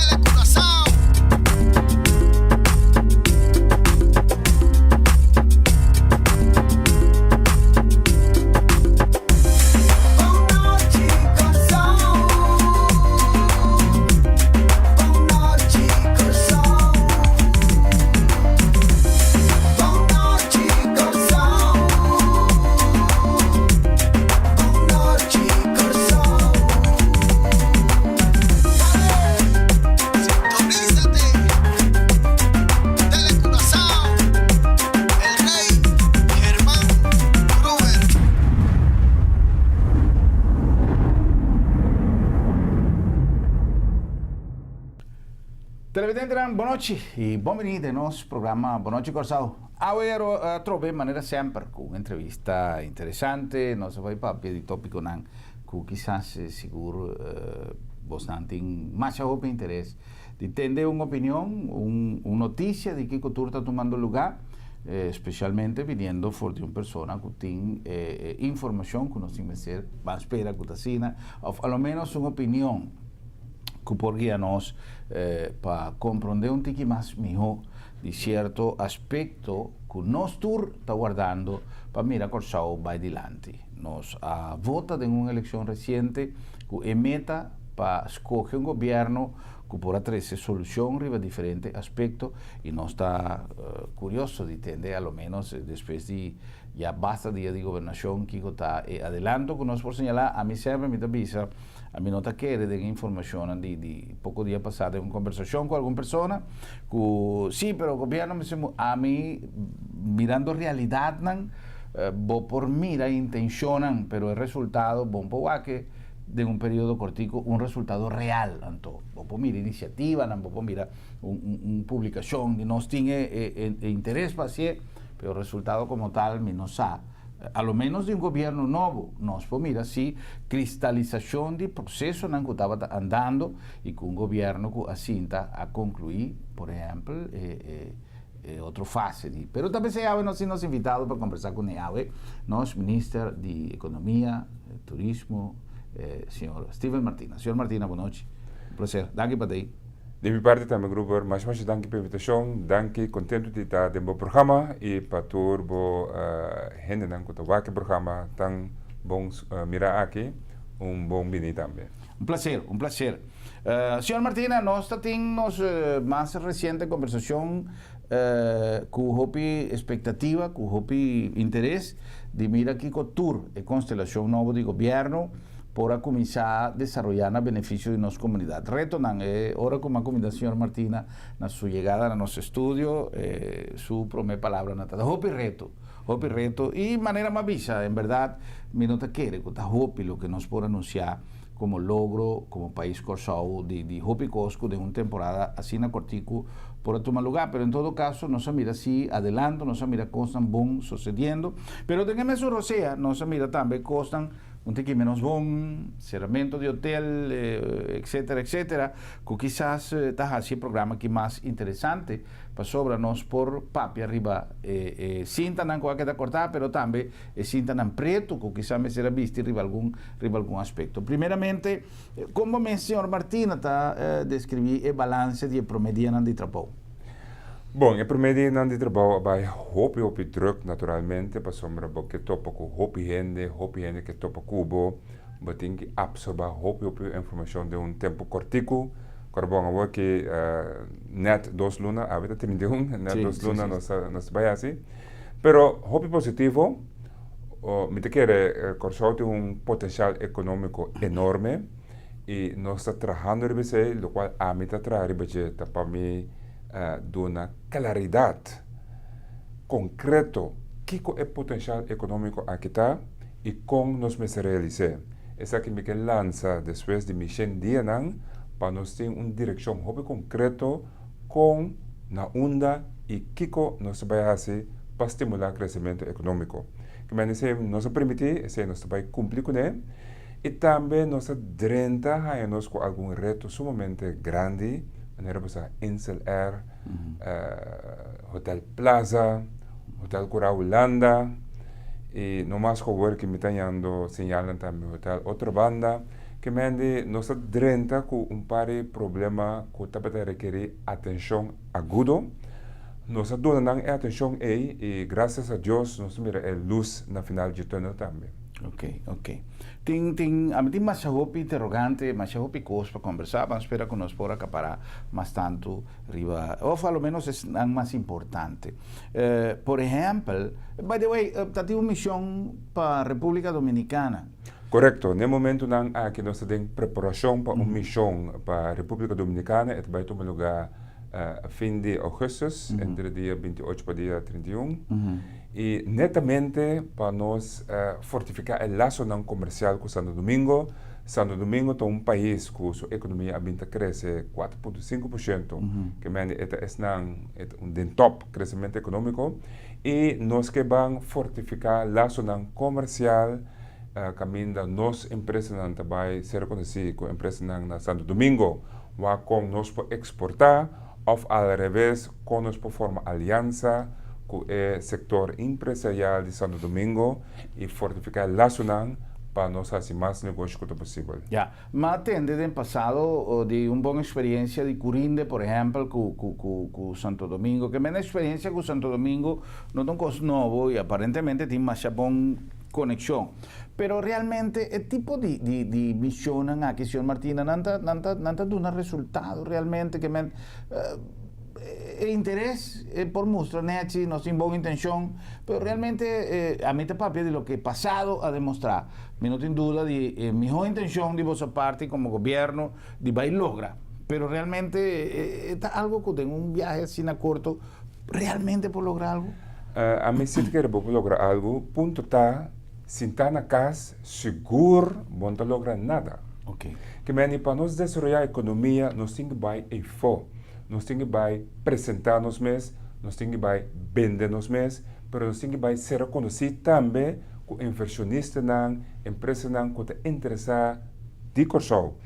Telecuraçao. Bon nochi, Kòrsou. Bon nochi, Kòrsou. Bon nochi, Kòrsou. Bon nochi, Kòrsou. Sintonízate. Telecuraçao. El Rey Germán Gruber. Televidentenan, bon nochi y bon bini den nos programa Bon Nochi Kòrsou. Awe atrobe manera semper ku un entrevista interesante. Nos a bai papia di tópikonan ku kisas sigur bosnan tin masha hopi interes di tende un opinion, un notisia di kiko tur ta tumando lugá, spesialmente biniendo for di un persona ku tin e informashon ku nos tin mester ban spera ku ta asina, òf alomenos un opinion ku por guia nos pa komprondé un tiki mas mihó di sierto aspekto ku nos tur ta wardando pa mira Kòrsou bai dilanti. Nos a vota den un elekshon resiente ku e meta pa skohe un gobièrnu ku por a trese solushon riba diferente aspekto i nos ta kurioso di tende a lo ménos despues di ya basta dia di gobernashon kiko ta e adelanto ku nos por señalá. Ami semper mi ta bisa ami no ta kere den e informashonnan di di poko dia pasá den un kombersashon ku algun persona ku si pero gobièrnu mester ami mirando realidatnan bo por mira intenshonnan pero e resultado bon por wak den un periodo kortiku un resultado real. Anto bo por mira inisiativanan, bo por mira un publikashon di nos tin e interes pa hasié, pero resultado komo tal mi no sa. A lo ménos di un gobièrnu nobo nos por mira si kristalisashon di prosesonan ku tabata andando i ku un gobièrnu ku a sinta a konkluí, por ehèmpel e e otro fase di. Pero ta p'esei awe nos tin nos invitado pa kombersá kuné awe, nos minister di Ekonomia, Turismo, señor Steven Martina. Señor Martina, bon nochi. Un placer. Danki pa ta ei. Di mi parti tambe Gruber, masha masha danki pa e invitashon. Danki, kontentu di ta den bo programa i pa tur bo hendenan ku ta wak e programa tan bon mira aki, un bon bini tambe. Un placer, un placer. Señor Martina, nos ta tin nos mas reciente conversacion cu hopi expectativa, cu hopi interes di mira kico tur e constelacion nobo di gobierno por a cuminsa desaroya na beneficio di nos comunidad. Retonan, e ora cu mi a cuminda señor Martina na su yegada na nos estudio, su prome palabranan ta hopi reto, hopi reto y manera mi a bisa, en berdad mi no ta kere cu ta hopi loke nos por anuncia komo logro komo pais Kòrsou di di hopi kos ku den un temporada asina kòrtiku por a tuma lugá. Pero en todo kaso nos a mira si adelanto, nos a mira kosnan bon sosediendo. Pero den e mesun rosea nos a mira tambe kosnan un tiki menos bon, seramentu di hotel, etcetera, etcetera, ku kisas ta hasi e programa aki mas interesante. Pasobra nos por papia riba e e sintanan ku a keda kòrtá, pero tambe e sintanan pretu ku kisas mester a bisti riba algun riba algun aspekto. Primeramente, kon bo mes señor Martina ta deskribí e balanse di e promé dianan di trabou? Bon, e promé dianan di trabou a bai hopi hopi drùk naturalmente pasobra bo ke topa ku hopi hende, hopi hende ke topa ku bo, bo tin ki apsorbá hopi hopi informashon den un tempu kòrtiku. Kòrda bon awor ki nèt dos luna, awe ta 31, nèt dos luna nos ta nos ta bai hasi. Pero hopi positivo. Mi ta kere Kòrsou tin un potensial ekonómiko enorme i nos ta trahando riba esei, lokual ami ta traha riba dje ta pa mi duna klaridat konkreto kiko e potensial ekonómiko aki ta i kon nos mester realis'é. Esaki mi ke lansa despues di mi shen dianan pa nos tin un direkshon hopi konkreto kon, na unda i kiko nos ta bai hasi pa stimulá kresementu ekonómiko. Kimen esei nos a permití, esei nos ta bai kumpli kuné i tambe nos ta drenta haña nos ku algun reto sumamente grandi, manera bo sa Insel Air, Hotel Plaza, Hotel Cura Hulanda i no mas ku awor ki mi ta hañando señalnan tambe Hotel Otrobanda. Ke men di nos a drenta ku un par di problema ku tabata rekerí atenshon agudo. Nos a duna nan e atenshon ei i grasias a Dios nos a mira e lus na final dje tùnel tambe. Ok, ok. Tin, tin, ami tin masha hopi interrogante, masha hopi kos pa kombersá. Ban spera ku nos por akapará mas tantu riba, òf a lo ménos esnan mas importante. Por ehèmpel, by the way, ta tin un mishon pa Repúblika Dominikana. Korekto. Na e momentunan aki nos ta den preparashon pa un mishon pa Repúblika Dominikana. E ta bai tuma lugá fin di ougùstùs, entre dia 28 pa dia 31. I netamente pa nos fortifiká e lasonan komersial ku Santo Domingo. Santo Domingo ta un pais ku su ekonomia a bin ta krese 4.5%, ke mende e ta esnan e ta un den tòp kresementu ekonómiko. I nos ke ban fortifiká lasonan komersial kaminda nos empresanan ta bai ser rekonosí ku empresanan na Santo Domingo, wak kon nos por eksportá òf al reves kon nos por forma aliansa ku e sektor empresarial di Santo Domingo i fortifiká e lasonan pa nos hasi mas negoshi ku ta posibel. Ya, m'a tende den pasado di un bon eksperiencia di Curinde, por ehèmpel, ku ku ku ku Santo Domingo. Ke mene eksperiencia ku Santo Domingo no ta un kos nobo i aparentemente tin masha bon konekshon. Pero realmente e tipo di di di misionnan aki, señor Martina, nan ta nan ta nan ta duna resultado realmente? Ke men e interes e por mustra nechi, nos tin bon intencion, pero realmente ami ta papia di loke pasado a demostra. Mi no tin duda di e miho intencion di boso parti como gobierno di bay logra, pero realmente e ta algo cu den un biahe asina corto realmente por logra algo? Ami si ta kere bo por logra algo, punto ta sinta na cas sigur bo no ta logra nada. Ke meni pa nos desaroya economia nos tin cu bay eyfo. Nos tin ki bai presentá nos mes, nos tin ki bai bende nos mes, pero nos tin ki bai ser rekonosí tambe ku invershonistanan, empresanan ku ta interesá di Kòrsou.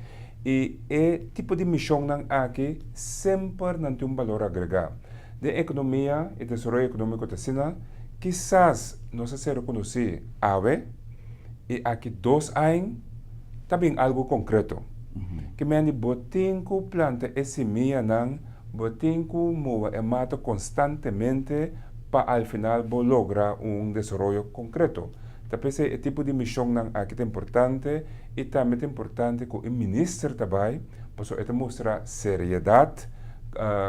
I e tipo di mishonnan aki semper nan tin un balor agregá. Den ekonomia i desaroyo ekonómiko ta asina, kisas nos a ser rekonosí awe i aki dos aña ta bin algu konkreto. Ke mende bo tin ku planta e simianan, bo tin ku moba e mata konstantemente pa al final bo logra un desaroyo konkreto. Ta p'esei e tipo di mishonnan aki ta importante i tambe ta importante ku e minister ta bai pasobra e ta mustra seriedat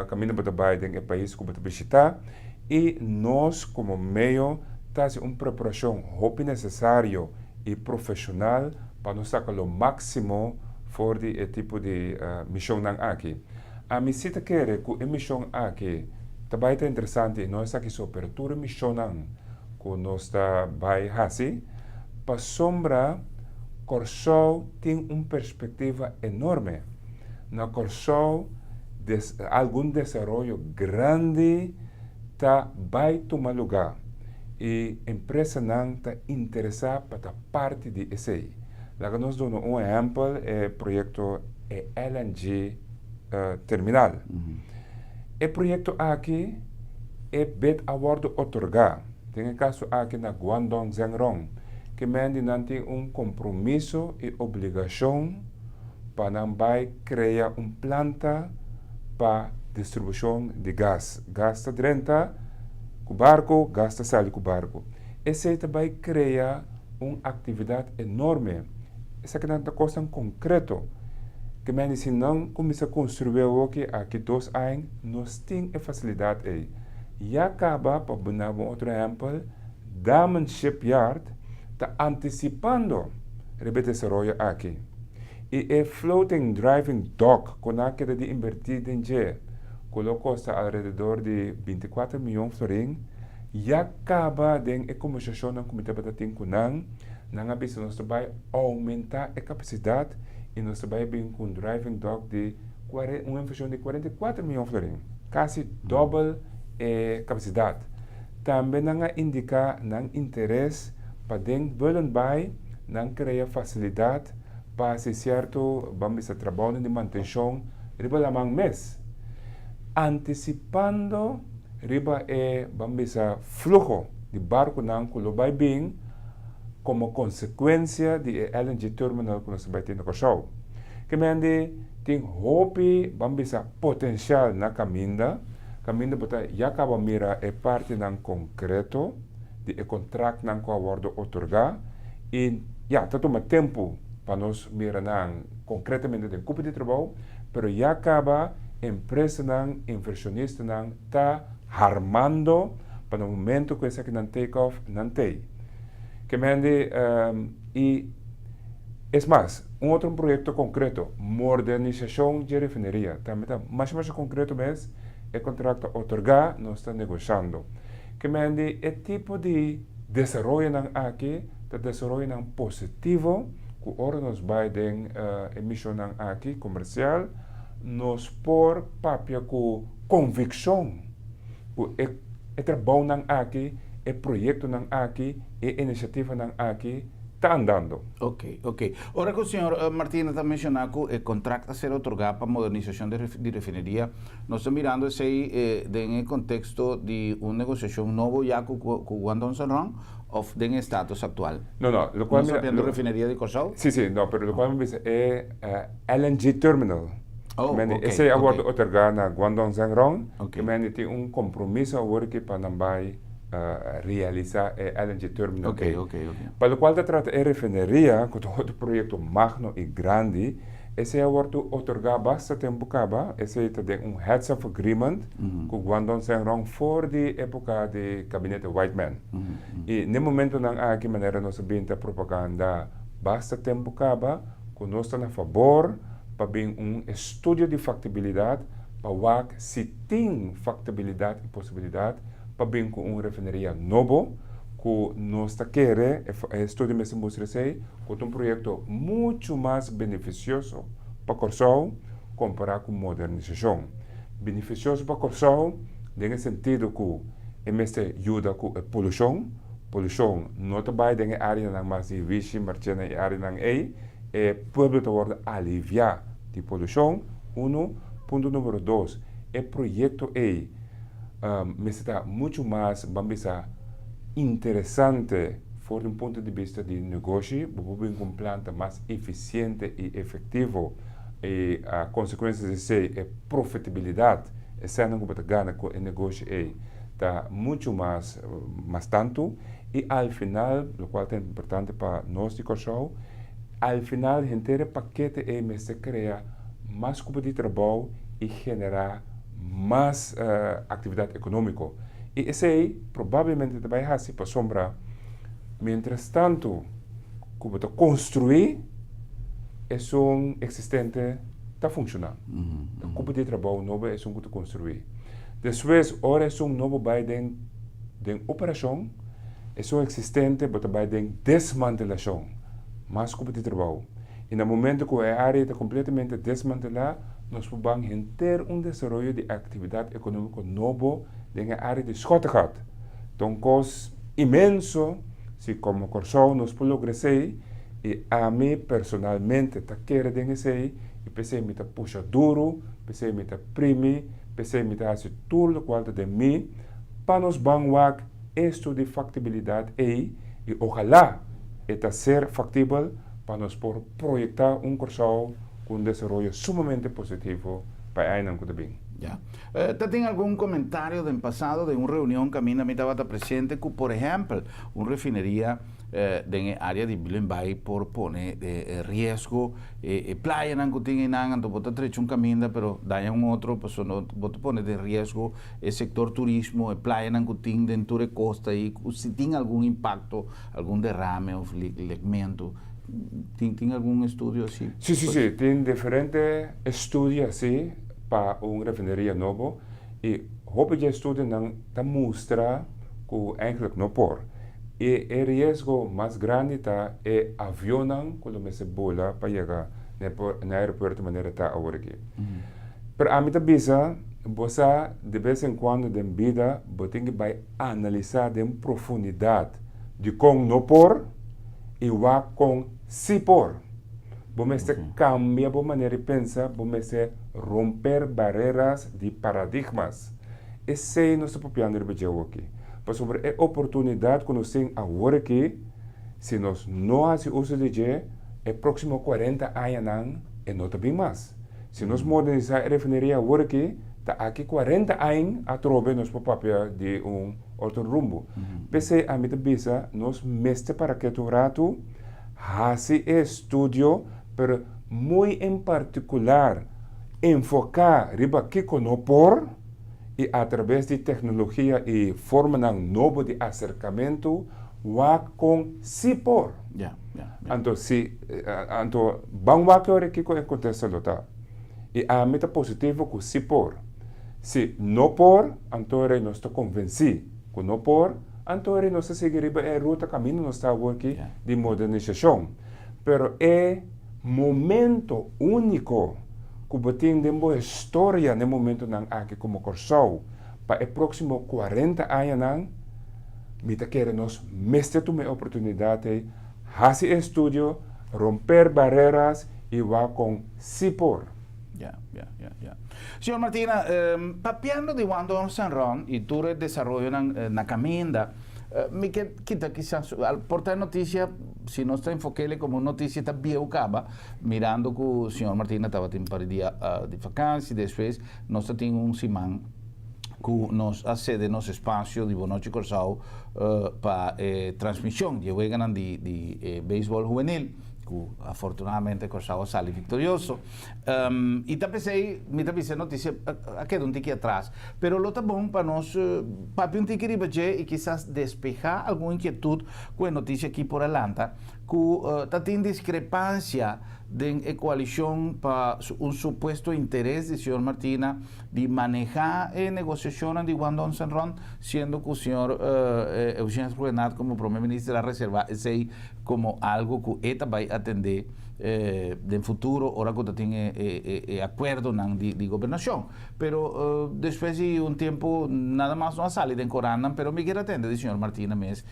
kaminda bo ta bai den e pais ku bo ta bishitá i nos komo meyo ta hasi un preparashon hopi nesesario i profeshonal pa nos saka lo máksimo for di e tipo di mishonnan aki. Ami si ta kere ku e mishon aki ta bai ta interesante i no esaki so pero tur e mishonnan ku nos ta bai hasi pasobra Kòrsou tin un perspektiva enorme. Na Kòrsou des algun desaroyo grandi ta bai tuma lugá i empresanan ta interesá pa ta parti di esei. Laga nos duna un ehèmpel, e proyekto e LNG terminal. E proyekto aki e bid a wòrdu otorgá, den e kaso aki na Guangdong Zhengrong, ke men di nan tin un kompromiso i obligashon pa nan bai krea un planta pa distribushon di gas. Gas ta drenta ku barku, gas ta sali ku barku. Esei ta bai krea un aktividat enorme. Esakinan ta kosnan konkreto. Ke men di si nan kuminsá konstruí awoki aki dos aña, nos tin e fasilidat ei. Ya kaba, pa buna bo un otro ehèmpel, Damen Shipyard ta antisipando riba e desaroyo aki. I e floating driving dock ku nan a keda di inbertí den dje, ku lo kosta alrededor di 24 mion florin, Ya kaba den e kombersashonnan ku mi tabata tin ku nan, nan a bisa nos ta bai oumentá e kapasidat i nos ta bai bin ku un driving dock di un invershon di 44 mion florin, kasi dòbel e kapasidat. Tambe nan a indiká nan interes pa den Bullenbaai nan krea fasilidat pa hasi sierto, ban bisa, trabounan di mantenshon riba laman mes, antisipando Riba e, ban bisa, fluho di barkunan ku lo bai bin, komo konsekuensia di e LNG terminal ku nos ta bai tin na Kòrsou. Ke mende tin hopi, ban bisa, potensial na kaminda, kaminda bo ta ya kaba mira e partinan konkreto di e kontraktnan ku a wòrdu otorgá i ya, ta tuma tempu pa nos mira nan konkretamente den kupo di trabou, pero ya kaba empresanan, invershonistanan ta harmando pa na momento ku esakinan take off, nan tei. Ke mende i es mas, un otro proyekto konkreto, modernisashon dje refineria, tambe ta masha masha konkreto mes, e kontrakt ta otorgá, nos ta negoshando. Ke mende e tipo di desaroyonan aki ta desaroyonan positivo ku ora nos bai den e mishonnan aki komersial, nos por papia ku konvikshon ku e e trabounan aki, e proyektonan aki, e inisiativanan aki ta andando. Ok, ok. Ora ku señor Martina ta menshoná ku e kontrakt a ser otorgá pa modernisashon di refineria, nos ta mirando esei den e konteksto di un negosiashon nobo ya ku ku Guangdong Zhenrong òf den e status aktual? No, no. Lokual Nos mi ta papiando refineria di Kòrsou? Sí, sí, no, pero lokual mi bisa e LNG terminal. Oh, Mende, ok, esei a ok. wòrdu otorgá na Guangdong Zhenrong. Ok. I mende tin un kompromiso awor aki pa nan bai realisá e LNG terminal Ok, ei. ok, ok. Pa lokual ta trata e refineria, ku ta otro proyekto magno i grandi, esei a wòrdu otorgá basta tempu kaba. Esei ta den un heads of agreement ku Guangdong Zhenrong for di époka di kabinete Whiteman. I n'e momentonan aki manera nos a bin ta propaganda basta tempu kaba ku nos ta na fabor pa bin un estudio di faktibilidat pa wak si tin faktibilidat i posibilidat pa bin ku un refineria nobo ku nos ta kere, e estudio mester mustra esei, ku ta un proyekto muchu mas benefisioso pa Kòrsou kompará ku modernisashon. Benefisioso pa Kòrsou den e sentido ku e mester yuda ku e polushon, polushon no ta bai den e áreanan mas di Wishi, Marchena i áreanan ei, E pueblo ta wòrdu aliviá di polushon, unu. Punto numero dos, e proyekto ei mester ta muchu mas, ban bisa, interesante for di un punto di bista di negoshi. Bo por bin ku un planta mas efisiente i efektivo i a konsekuensia di esei e profitabilidat, e sènnan ku bo ta gana ku e negoshi ei ta muchu mas mas tantu. I al final, lokual ta importante pa nos di Kòrsou, Al final henter e pakete ei mester krea mas kupo di trabou i generá mas aktividat ekonómiko. I esei probablemente ta bai hasi pasobra miéntras tantu ku bo ta konstruí esun eksistente ta funshoná. E kupo di trabou nobo esun ku ta konstruí. Despues ora esun nobo bai den den operashon, Esun eksistente bo ta bai den desmantelashon, mas ku bo tin trabou. I na momento ku e área ta kompletamente desmantelá, nos por ban henter un desaroyo di aktividat ekonómiko nobo den e área di Schottegat. Ta un kos inmenso si komo Kòrsou nos por logra esei i ami personalmente ta kere den esei i p'esei mi ta pusha duru, p'esei mi ta primi, p'esei mi ta hasi tur lokual ta den mi pa nos ban wak Esto di factibilidad ei y ojalá e ta ser factibel pa nos por proyecta un Corsou cu un desaroyo sumamente positivo pa e añanan cu ta bin. Ya. Ta tin algun comentario den pasado den un reunion caminda mi tabata presente cu por ehempel un refineria den e area di Bullenbaai por pone riesgo e playanan cu tin einan anto bo ta trecha un caminda pero daña un otro pasobra bo ta pone den riesgo e sector turismo, e playanan cu tin den tur e costa ayi, cu si tin algun impacto, algun derrame of lekmento, tin tin algun estudio asi? Si, si, si, tin diferente estudio asi pa un refineria nobo y hopi dje estudionan ta mustra cu eigenlijk no por. Y e riesgo mas grandi ta e avionnan cu lo mester bula pa yega na aeropuerto manera ta awor aki. Pero ami ta bisa, bo sa, de bes en cuando den bida bo tin ki bai analisa den profundidad dicon no por y wak con si por. Bo mester cambia bo manera di pensa, bo mester romper bareras di paradigmas. Esey nos ta papiando riba dje awoki. Pasobra e oportunidad cu nos tin awor aki. Si nos no hasi uso di dje, e próksimo 40 añanan e no ta bin mas. Si nos modernisá e refineria awor aki, ta aki 40 aña atrobe nos por papia di un otro rumbo. P'esei ami ta bisa nos mester para ketu un ratu, hasi e estudio, pero muy en partikular enfoká riba kiko no por i atraves di teknologia i formanan nobo di aserkamentu wak kon si por. Anto si anto ban wak e ora kiko e kontesta lo ta. I ami ta positivo ku si por. Si no por, anto ora nos ta konvensí ku no por, anto ora nos ta sigui riba e ruta kaminda nos ta awor aki di modernisashon. Pero e momento úniko ku bo tin den bo historia na e momentonan aki komo Kòrsou pa e próksimo 40 añanan, mi ta kere nos mester tuma e oportunidat ei, hasi e estudio, romper bareras i wak kon si por. Ya, ya, ya, ya. Señor Martina, papiando di Wandon San Ron i tur e desaroyonan na kaminda, mi ke kita kisas al por ta e notisia, si nos ta enfok'el komo un notisia ta bieu kaba, mirando ku señor Martina tabatin un par di dia di vakansi, despues nos ta tin un siman ku nos a sede nos espasio di Bonochi Kòrsou pa e transmishon di e weganan di di e beisbòl hubenil ku afortunadamente Kòrsou a sali viktorioso. I ta p'esei mi ta bisa e notisia a keda un tiki atras, pero lo ta bon pa nos papia un tiki riba dje i kisas despehá algun inkietut ku e notisia aki por a lanta ku ta tin diskrepansia den e koalishon pa un supuesto interes di señor Martina di maneha e negociacionnan di Guangdong Senron, siendo cu señor Eugene Rhuggenaath como Prome Minister a reserva esey como algo cu e ta bay atende den futuro ora cu ta tin e acuerdonan di gobernacion. Pero despues di un tempo nada mas no a sali den corantnan, pero mi kier atende di señor Martina mes,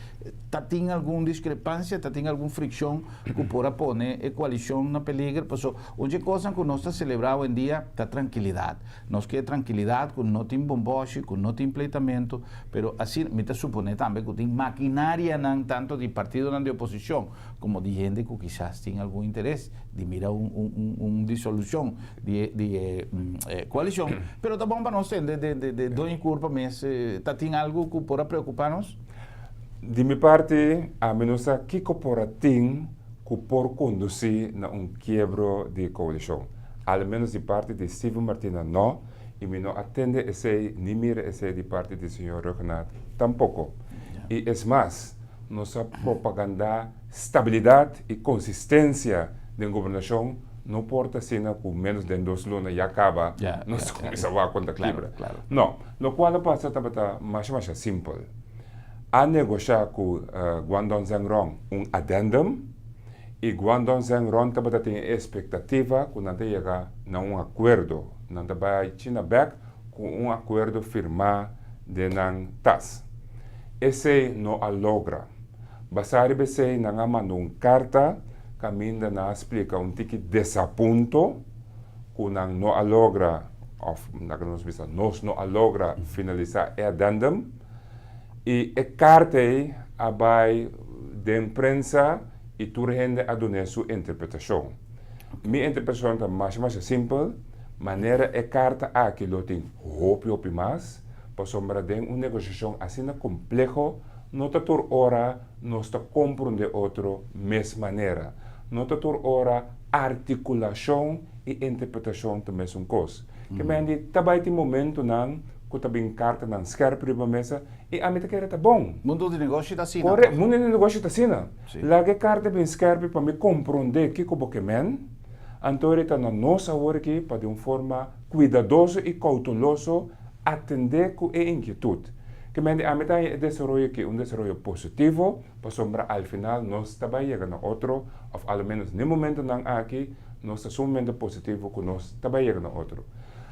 ta tin algun discrepancia, ta tin algun friccion cu por a pone e coalicion na peliger? Paso un dje cosnan cu nos ta celebra awendia ta trankilidat. Nos ke trankilidat ku no tin bomboshi, ku no tin pleitamentu, pero asina mi ta suponé tambe ku tin makinarianan tanto di partidonan di oposishon komo di hende ku kisas tin algun interes di mira un un un disolushon di e di e koalishon. Pero ta bon pa nos tende de de de doño kurpa mes ta tin algu ku por a preokupá nos? Di mi parti, ami no sa kiko por a tin ku por kondusí na un kiebro di koalishon. Al ménos di parti di Steven Martina no, i mi no a tende esei ni mira esei di parti di señor Rhuggenaath tampoko. I es mas, nos a propagandá stabilidat i konsistensia den gobernashon, no por ta asina ku ménos den 2 luna ya kaba nos ta kuminsá wak kon ta kibra. No, lokual a pasa tabata masha masha simpel. A negoshá ku Guangdong Zhengrong un addendum i Guangdong Zhengrong tabata tin e espektativa ku nan ta yega na un akuerdo, nan ta bai China bèk ku un akuerdo firmá den nan tas. Esei no a logra. Basá riba esei nan a manda un karta kaminda nan a splika un tiki desapunto ku nan no a logra òf laga nos bisa nos no a logra finalisá e addendum. I e karta ei a bai den prensa i tur hende a dun'é su interpretashon. Mi interpretashon ta masha masha simpel, manera e karta aki lo tin hopi hopi mas, pasobra den un negoshashon asina kompleho no ta tur ora nos ta komprondé otro mes manera, no ta tur ora artikulashon i interpretashon ta mesun kos. Ke mende ta bai tin momentunan ku ta bin kartanan skerp riba mesa i ami ta kere ta bon. Mundu di negoshi ta asina. Kore, mundu di negoshi ta asina. Laga e karta bin skerpi pa mi komprondé kiko bo ke men, anto e ta na nos awor aki pa di un forma kuidadoso i kouteloso atendé ku e inkietut. Ke men di ami ta haña e desaroyo aki un desaroyo positivo pasobra al final nos ta bai yega na otro òf alomenos n'e momentonan aki nos ta sumamente positivo ku nos ta bai yega na otro.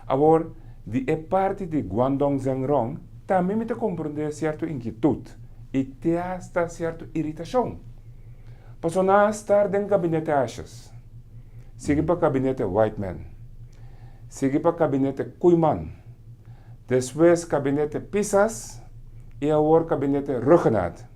Awor, di e parti di Guangdong Zhengrong, tambe mi ta komprondé sierto inkietut i te asta sierto iritashon. Pasobra nan a star den gabinete Asjes, sigui pa gabinete Whiteman, sigui pa gabinete Koeiman, despues gabinete Pisas i awor gabinete Rhuggenaath.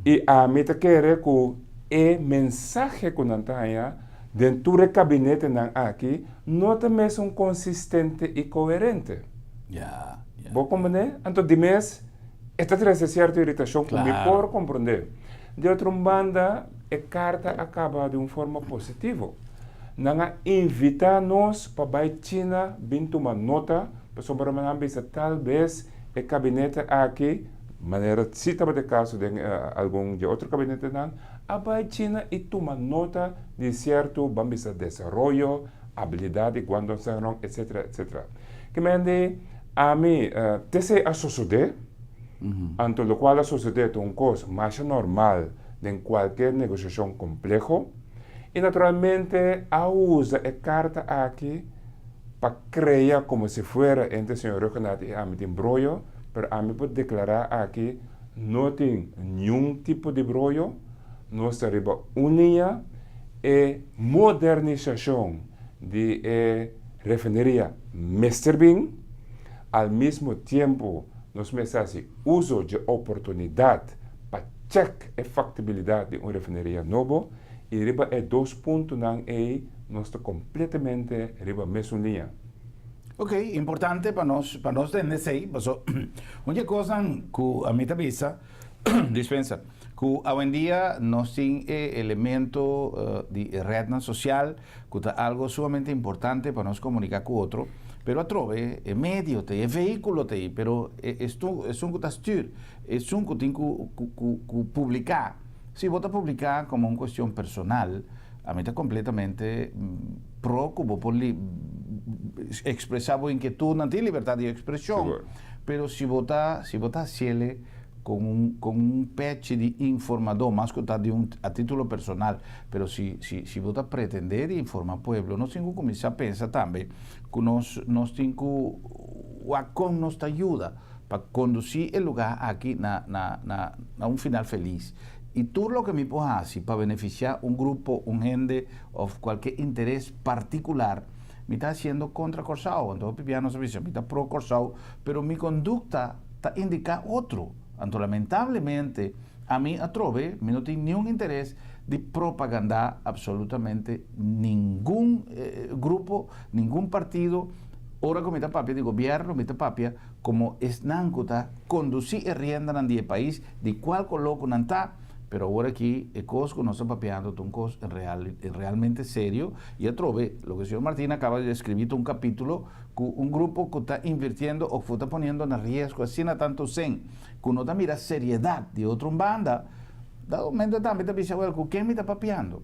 I ami ta kere ku e mensahe ku nan ta haña den tur e kabinetenan aki no ta mesun konsistente i koherente. Bo komprendé? Anto di mes e ta trese sierto iritashon ku mi por komprendé. Di otro un banda e karta a kaba di un forma positivo. Nan a invitá nos pa bai China bin tuma nota pasobra nan a bisa tal bes e kabinete aki, manera si tabata e kaso den algun dje otro kabinetenan, a bai China i tuma nota di sierto, ban bisa, desaroyo, abilidat di Guangdong Zhengrong, etcetera, etcetera. Ke mende ami te esei a sosodé, anto lokual a sosodé ta un kos masha normal den kualke negoshashon kompleho, i naturalmente a usa e karta aki pa krea komo si fuera entre señor Rhuggenaath i ami tin broyo, pero ami por deklará aki no tin niun tipo di broyo, nos ta riba un liña, e modernisashon di e refineria mester bin, al mismo tiempo nos mester hasi uso dje oportunidat pa chèk e faktibilidat di un refineria nobo i riba e dos puntonan ei nos ta kompletamente riba mesun liña. Ok, importante pa nos pa nos tende esei, paso un dje kosnan ku ami ta bisa, dispensa, ku awendia nos tin e elemento di e rednan sosial ku ta algo sumamente importante pa nos komunika ku otro, pero atrobe e medio ta ei, e vehíkulo ta ei, pero e esun ku ta stür, esun ku tin ku ku publiká, si bo ta publiká komo un kuestion personal, ami ta kompletamente pro ku bo por ekspresá bo inkietudnan, tin libertat di ekspreshon, pero si bo ta si bo ta hasiel kon un kon un pechi di informadó, mas ku ta di un a título personal, pero si si si bo ta pretendé di informá pueblo, nos tin ku kuminsá pensa tambe ku nos nos tin ku wak kon nos ta yuda pa kondusí e lugá aki na na na na un final felis. I tur loke mi por hasi pa benefisiá un grupo, un hende òf kualke interes partikular, mi ta hasiendo kontra Kòrsou. Anto hopi bia nos a bisa, mi ta pro Kòrsou, pero mi kondukta ta indiká otro. Anto lamentablemente ami atrobe mi no tin niun interes di propagandá absolutamente ningun grupo, ningun partido. Ora ku mi ta papia di gobièrnu, mi ta papia komo esnan ku ta kondusí e riendanan di e pais, di kual koló ku nan ta, pero awor aki e kos ku nos ta papiando ta un kos en real, realmente serio, i atrobe loke señor Martina a kaba di deskribí ta un kapítulo ku un grupo ku ta invirtiendo òf ku ta poniendo na riesgo asina tantu sen ku no ta mira seriedat di otro un banda, dado momento tambe ta bisa, wèl, ku ken mi ta papiando?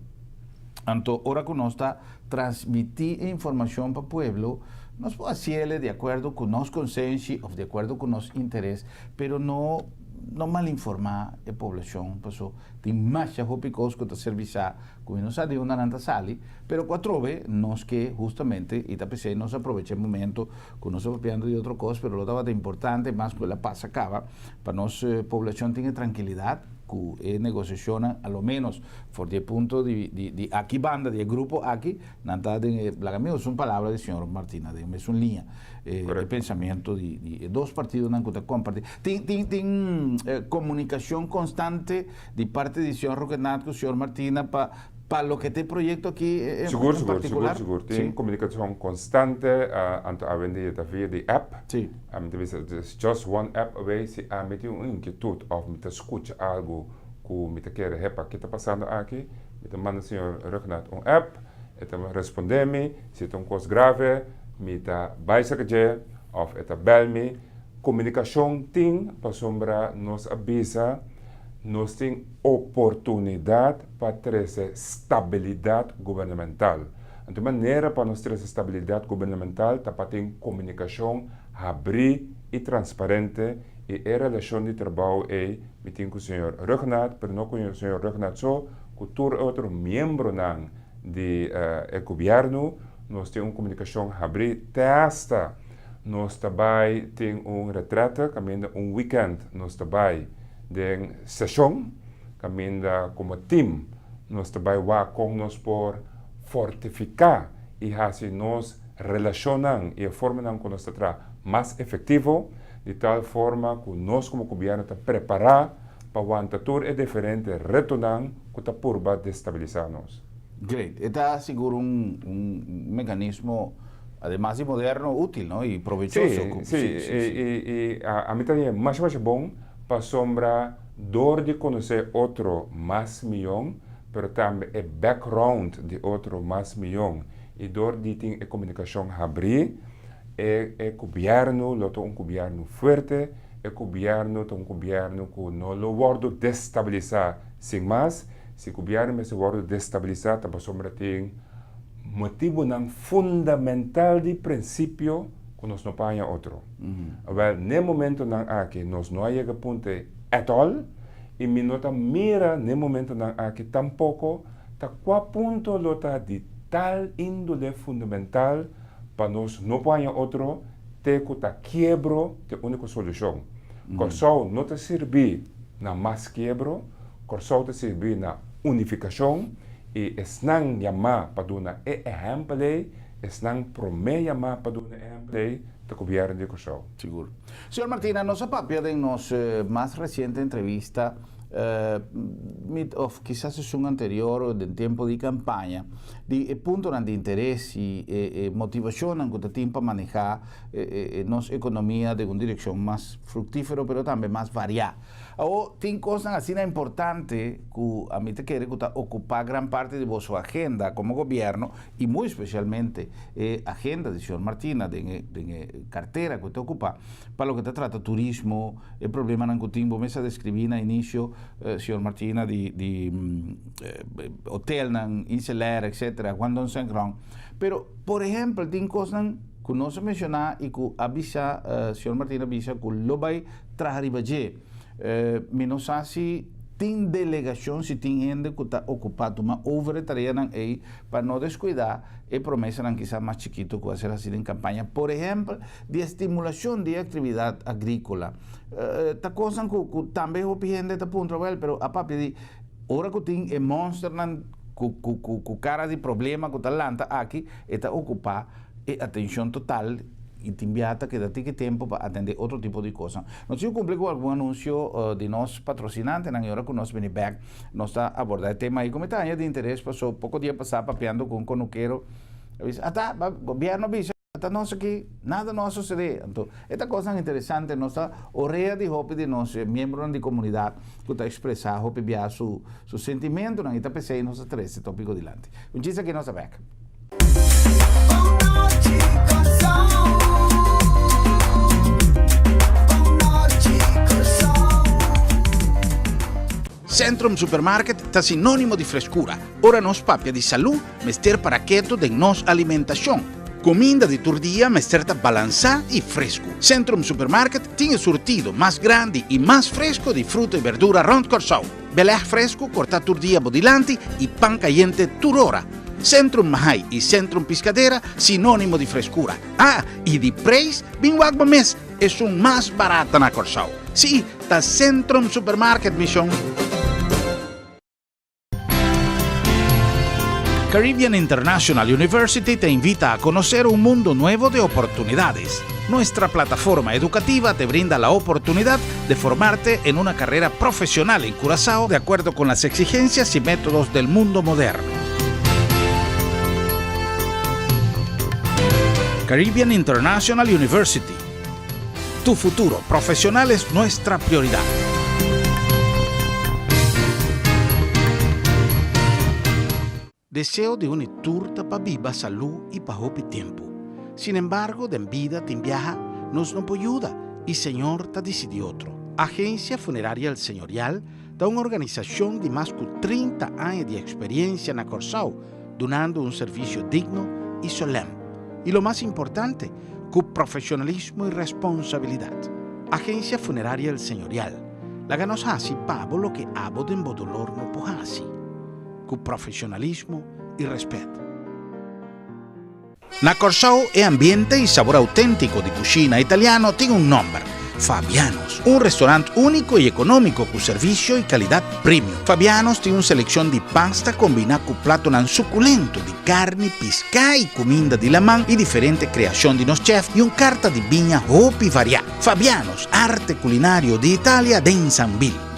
Anto ora ku nos ta transmití e informashon pa pueblo, nos por hasiel di akuerdo ku nos konsenshi òf di akuerdo ku nos interes, pero no no malinformá e poblashon, paso tin masha hopi kos ku ta ser bisá ku mi no sa di unda nan ta sali, pero ku atrobe nos ke hustamente i ta p'esei nos a aprovecha e momento ku nos a papiando di otro kos, pero lo tabata importante mas ku el a pasa kaba pa nos poblashon tin e trankilidat ku e negosiashonnan a lo ménos for di e punto di di aki banda di e grupo aki nan ta den e laga mi usa un palabra di señor Martina den mesun liña e pensamiento di di e dos partidonan ku ta komparti tin tin tin komunikashon konstante di parti di señor Rhuggenaath ku señor Martina pa pa loke ta e proyekto aki en Sigur, sigur, sigur, partikular? sigur. Sí. Tin komunikashon konstante, anto awendia ta via di app. Sí. Ami ta bisa, it's just one app away, si ami tin un inkietut òf mi ta skucha algu ku mi ta kere hepa ke ta pasando aki, mi ta manda señor Rhuggenaath un app, e ta respondé mi, si ta un kos grave, mi ta bai serka dje òf e ta bèl mi. Komunikashon tin pasobra nos a bisa nos tin oportunidat pa trese stabilidat gubernamental. Anto e manera pa nos trese stabilidat gubernamental ta pa tin komunikashon habrí i transparente i e relashon di trabou ei mi tin ku señor Rhuggenaath, pero no ku señor Rhuggenaath so, ku tur e otro miembronan di e gobièrnu nos tin un komunikashon habrí te asta nos ta bai tin un retrète kaminda un wikènt nos ta bai den seshon kaminda komo tim nos ta bai wak kon nos por fortifiká i hasi nos relashonnan i e formanan ku nos ta traha mas efektivo di tal forma ku nos komo gobièrnu ta prepará. pa wanta tur e diferente retonan ku ta purba destabilisá nos. Great. E ta sigur un un mecanismo ademas di moderno útil no y provechoso. Sí, sí, y y ami ta haña masha masha bon pasobra dor di konosé otro mas mion pero tambe e background di otro mas mion y dor di tin e komunikashon habrí e e gobièrnu lo ta un gobièrnu fuerte, e gobièrnu ta un gobièrnu ku no lo wòrdu destabilisá sin mas. Si gobièrnu mester wòrdu destabilisá ta pasobra tin motibunan fundamental di prinsipio ku nos no por haña otro. Awèl, n'e momentonan aki nos no a yega punto ei at all i mi no ta mira n'e momentonan aki tampoko ta kua punto lo ta di tal índole fundamental pa nos no por haña otro te ku ta kiebro ta e úniko solushon. Kòrsou no ta sirbí na mas kiebro, Kòrsou ta sirbí na unifikashon i esnan yamá pa duna e ehèmpel ei, esnan promé yamá pa duna e ehèmpel ei ta gobièrnu di Kòrsou. Sigur. Señor Martina, nos a papia den nos mas resiente entrevista, mit òf kisas esun anterior den tempu di kampaña, di e puntonan di interes i e motivashonnan ku ta tin pa manehá nos ekonomia den un direkshon mas fruktífero pero tambe mas variá. Awor, tin kosnan asina importante ku ami ta kere ku ta okupá gran parti di boso agenda komo gobièrnu i muy spesialmente e agenda di señor Martina den e den e kartera ku e ta okupá pa loke ta trata turismo, e problemanan ku tin. Bo mes a deskribí na inisio, señor Martina, di di hotelnan, Inselair, etcetera, Juan Don Sengron. Pero, por ehèmpel, tin kosnan ku nos a menshoná i ku a bisa, señor Martina a bisa ku lo bai traha riba dje. Mi no sa si tin delegashon, si tin hende ku ta okupá tuma over e tareanan ei pa no deskuidá e promesanan kisas mas chikitu ku a ser hasi den kampaña. Por ehèmpel, di estimulashon di e aktividat agríkola. Ta kosnan ku ku tambe hopi hende ta puntra, wèl, pero a papia di ora ku tin e mònsternan ku ku ku kara di problema ku ta lanta aki, e ta okupá e atenshon total i tin biaha ta keda tiki tempu pa atendé otro tipo di kosnan. Nos tin kumpli ku algun anunsio di nos patrosinantenan i ora ku nos bini bèk nos ta abordá e tema ei ku mi ta haña di interes paso poko dia pasá papiando ku un konukero a bisa ata gobièrnu a bisa ata nos aki nada no a susedé. Anto e ta kosnan interesante nos ta orea di hopi di nos miembronan di komunidat ku ta ekspresá hopi biaha su su sentimentunan i ta p'esei nos a trese e topiko dilanti. Un chis aki nos ta bèk. Centrum Supermarket ta sinónimo di freskura. Ora nos papia di salú, mester para ketu den nos alimentashon. Kuminda di tur dia mester ta balansá i fresku. Centrum Supermarket tin e surtido mas grandi i mas fresku di fruta i berdura rònt Kòrsou. Belèg fresku kortá tur dia bo dilanti i pan kayente tur ora. Centrum Mahai i Centrum Piscadera sinónimo di freskura. Ah, i di preis, bin wak bo mes, esun mas barata na Kòrsou. Sí, ta Centrum Supermarket, mi shon. Caribbean International University te invita a conocer un mundo nuevo de oportunidades. Nuestra plataforma educativa te brinda la oportunidad de formarte en una carrera profesional en Curazao de acuerdo con las exigencias y métodos del mundo moderno. Caribbean International University. Tu futuro profesional es nuestra prioridad. Deseo di un i tur ta pa biba salú i pa hopi tempu. Sin embargo, den bida tin biaha nos no por yuda i Señor ta disidí otro. Agencia Funeraria El Señorial ta un organisashon di mas ku 30 aña di eksperiencia na Kòrsou, dunando un servisio digno i solèm. I lo mas importante, ku profeshonalismo i responsabilidat. Agencia Funeraria El Señorial, laga nos hasi pa bo loke abo den bo dolor no por hasi. Ku profesionalismo i respet. Na Kòrsou e ambiente i sabor auténtiko di kushina italiano tin un nòmber, Fabiano's. Un restorant úniko i ekonómiko ku servisio i kalidat premium. Fabiano's tin un selekshon di pasta kombiná ku platonan sukulento di karni, piská i kuminda di laman i diferente kreashon di nos chèf i un karta di biña hopi variá. Fabiano's, arte kulinario di Italia den Sambil.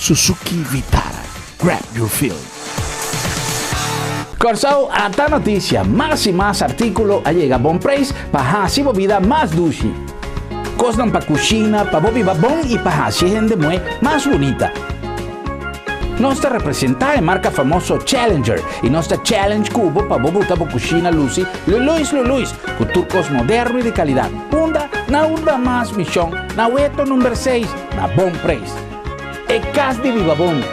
Suzuki Vitara, grab your feeling. Kòrsou ata notisia, mas i mas artíkulo a yega Bon Preis pa hasi bo bida mas dushi. Kosnan pa kushina, pa bo biba bon i pa hasi e hende muhé mas bunita. Nos ta representá e marka famoso Challenger i nos ta challenge ku bo pa bo buta bo kushina lusi luluis luluis ku tur kos moderno i di kalidat. Unda? Na unda mas mishon? Na Weto number seis, na Bon Preis. E kas di biba bon.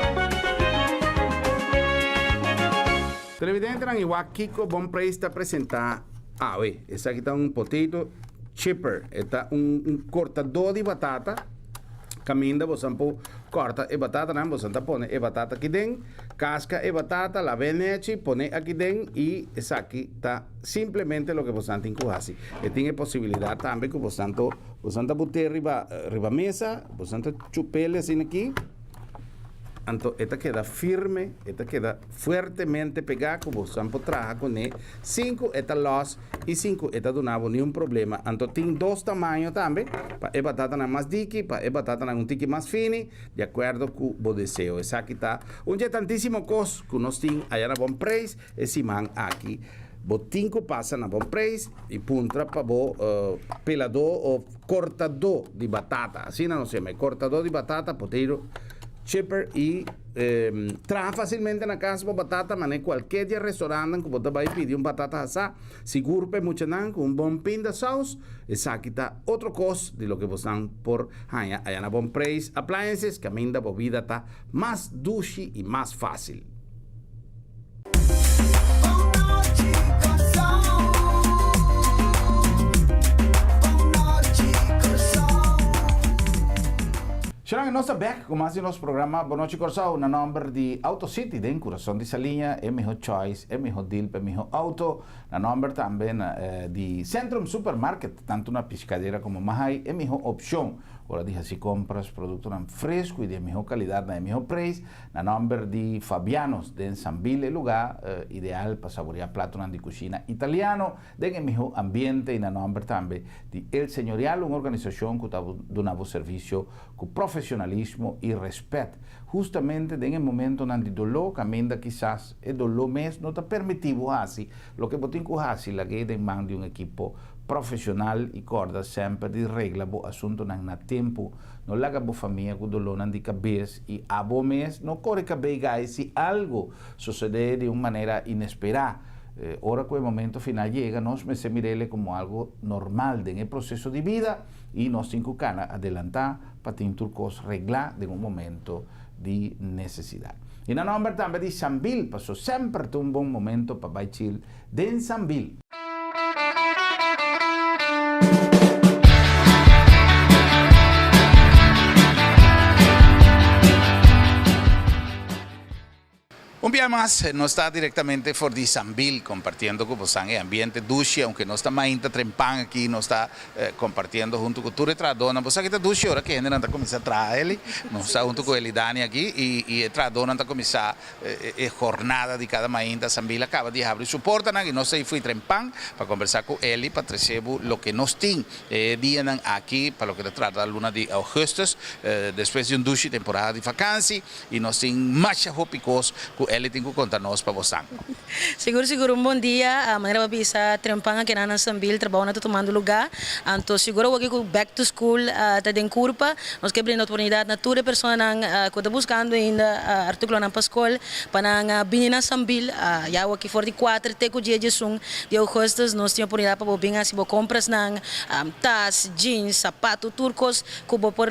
Televidentenan i wak kiko Bon Preis ta presentá awe. Esaki ta un potato chipper. E ta un un kortadó di batata. Kaminda bosan por kòrta e batatanan, bosan ta pone e batata aki den, kaska e batata, lab'é nechi, pone aki den i esaki ta simplemente loke bosan tin ku hasi. E tin e posibilidat tambe ku bosan to bosan ta bot'é riba riba mesa, bosan ta chup'el asina aki, anto e ta keda firme, e ta keda fuertemente pegá ku bosan por traha kuné sin ku e ta lòs i sin ku e ta duna bo niun problema. Anto tin dos tamaño tambe, pa e batatanan mas diki, pa e batatanan un tiki mas fini, di akuerdo ku bo deseo. Esaki ta un dje tantísimo kos ku nos tin aya na Bon Preis e siman aki. Bo tin ku pasa na Bon Preis i puntra pa bo peladó òf kortadó di batata, asina nos yama e kortadó di batata, potato chipper, i traha fásilmente na kas bo batata manera kualke di e restaurantnan ku bo ta bai pidi un batata hasá, sigur pa e muchanan ku un bon pinda saus, esaki ta otro kos di loke bosnan por haña aya na Bon Preis Appliances kaminda bo bida ta mas dushi i mas fásil. Sharon, nos ta bek ku mas di nos programa Bon Nochi Kòrsou na nòmber di Auto City den kurason di Saliña, e mihó choice, e mihó deal pa e mihó auto. Na nòmber tambe di Centrum Supermarket, tantu na Piscadera komo Mahaai, e mihó opshon ora di hasi kompras, produktonan fresku i di e mihó kalidat na e mihó preis. Na nòmber di Fabiano's den Sambil e lugá ideal pa saboreá platonan di kushina italiano den e mihó ambiente i na nòmber tambe di El Señorial un organisashon ku ta duna bo servisio ku profesionalismo i rèspèt hustamente den e momentonan di doló kaminda kisas e doló mes no ta permití bo hasi loke bo tin ku hasi lag'é den man di un ekipo profesional i kòrda semper di regla bo asuntunan na tempu. No laga bo famia ku dolónan di kabes i abo mes no kore kabei gai si algu sosodé di un manera inesperá. Ora ku e momento final yega nos mester mir'el komo algu normal den e proseso di bida i nos tin ku kana adelantá pa tin tur kos reglá den un momento di nesesidat. I na nòmber tambe di Sambil paso semper ta un bon momento pa bai chil den Sambil. Un bia mas nos ta directamente for di Sambil compartiendo cu bosan e ambiente dushi aunke nos ta mainta trempan aki nos ta compartiendo hunto cu tur e trahadornan. Bo sa ki ta dushi ora cu e hendenan ta cuminsa traha Eli? Nos ta hunto cu Elidani aki y e trahadornan ta cuminsa E jornada di kada mainta Sambil a kaba di habri su portanan i nos ta fui trempan pa kombersá ku Eli pa trese bo loke nos tin e dianan aki pa loke ta trata luna di augustus despues di un dushi temporada di vakansi i nos tin masha hopi kos ku Eli tin ku konta nos pa bosan. Sigur sigur un bon dia, manera bo a bisa trempan a keda na Sambil trabounan ta tumando lugá anto sigur awoki ku back to school ta den kurpa. Nos ke brinda oportunidat na tur e personanan ku ta buskando ainda artíkulonan pa skol pa nan bini na Sambil. Ya awor aki for di kuater te ku dia diesun di ougùstùs nos tin oportunidat pa bo bin hasi bo komprasnan, tas, jeans, sapatu, tur kos ku bo por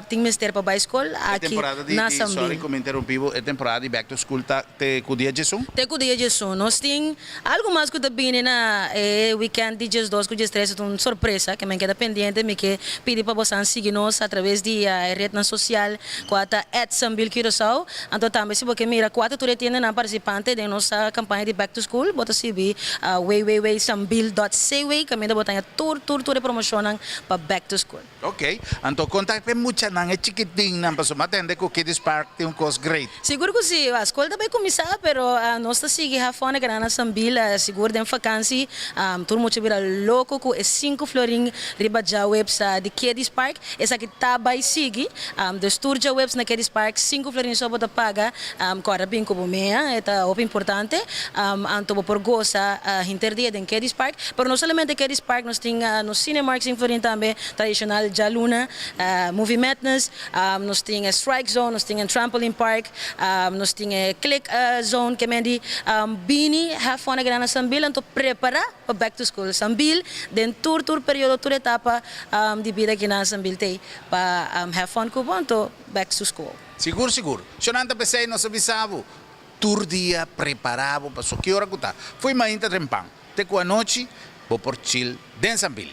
tin mester pa bai skol aki na Sambil. Sorry ku mi interumpi bo, e temporada di back to school ta te ku dia diesun? Te ku dia diesun. Nos tin Algu mas ku ta bini na e wikènt di diesdos ku diestres ta un sorpresa ke men keda pendiente. Mi ke pidi pa bosan sigui nos atraves di e retnan sosial kua ta at Sambil Curaçao. Anto tambe si bo ke mira kua ta tur e tiendanan partisipante den nos kampaña di Back to School bo ta sibi www.sambil dot cw kaminda bo ta haña tur tur tur e promoshonnan pa Back to School. Ok, anto konta e muchanan, e chikitinnan, pasobra mi a tende ku Kiddies Park tin un kos great. Sigur ku si, skol ta bai. kuminsá, pero nos ta sigui have fun akinan na Sambil, sigur den vakansi. Tur mucha bira loko ku e sinku florin riba djaweps di Kiddies Park. Esaki ta bai sigui. Dus tur djaweps na Kiddies Park sinku florin so bo ta paga. Kòrda bin ku bo mea, e ta hopi importante. Anto bo por gosa henter dia den Kiddies Park. Pero no solamente Kiddies Park, nos tin nos Cinemark sinku florin tambe, tradishonal djaluna, Movie Madness. Nos tin e strike zone, nos tin e trampoline park, nos tin e click zone ke men di bini have fun akinan na Sambil anto prepara pa back to school. Sambil den tur tur periodo tur etapa di bida akinan Sambil t'ei pa have fun ku bo anto back to school. Sigur sigur. Shonnan ta p'esei nos a bisa bo tur dia prepara bo paso ki ora ku ta fo'i mainta trempan te ku anochi bo por chill den Sambil.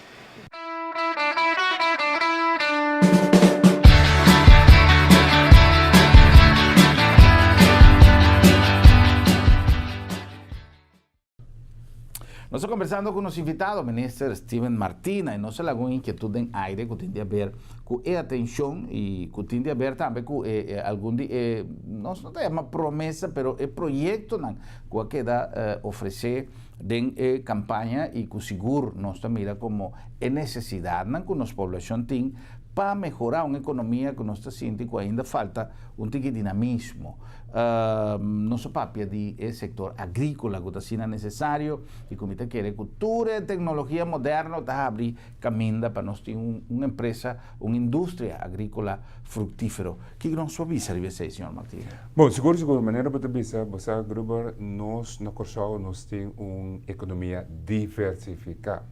Nos ta conversando cu nos invitado, Minister Steven Martina, y nos a laga un inquietud den aire cu tin di haber cu e atencion y cu tin di haber tambe cu e algun di e, nos no ta yama promesa, pero e proyectonan cu a keda ofrece Den e campaña y cu sigur nos ta mira como e necesidadnan cu nos poblacion tin pa mehora un economia cu nos ta sinti cu ainda falta un tiki dinamismo. Nos a papia di e sector agricola cu ta asina necesario y cu mi ta kere cu tur e tecnologia moderno ta habri caminda pa nos tin un empresa, un industria agricola fructifero. Kiko nos por bisa riba esei, señor Martina? Bon, sigur sigur, manera bo ta bisa, bo sa, Gruber, nos na Kòrsou nos tin un ekonomia diversifiká.